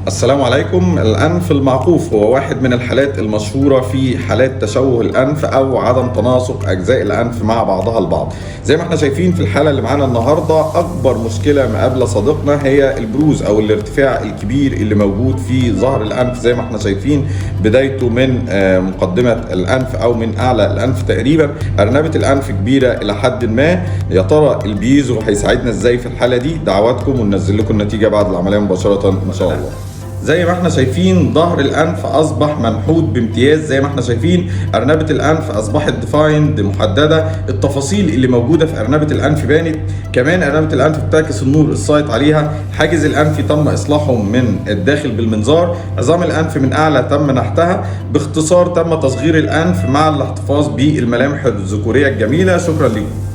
السلام عليكم. الأنف المعقوف هو واحد من الحالات المشهورة في حالات تشوه الأنف أو عدم تناسق أجزاء الأنف مع بعضها البعض. زي ما احنا شايفين في الحالة اللي معانا النهاردة، أكبر مشكلة مقابلة صديقنا هي البروز أو الارتفاع الكبير اللي موجود في ظهر الأنف. زي ما احنا شايفين بدايته من مقدمة الأنف أو من أعلى الأنف تقريبا. أرنبة الأنف كبيرة إلى حد ما. يا ترى ال piezo هيساعدنا إزاي في الحالة دي؟ دعواتكم وننزل لكم النتيجة بعد العملية مباشرة إن شاء الله. زي ما احنا شايفين ظهر الانف اصبح منحوت بامتياز. زي ما احنا شايفين ارنبة الانف اصبحت defined محددة، التفاصيل اللي موجودة في ارنبة الانف بانت. كمان ارنبة الانف بتعكس النور السايط عليها. حاجز الانف تم اصلاحه من الداخل بالمنظار. عظام الانف من اعلى تم نحتها. باختصار تم تصغير الانف مع الاحتفاظ بالملامح الذكورية الجميلة. شكرا لكم.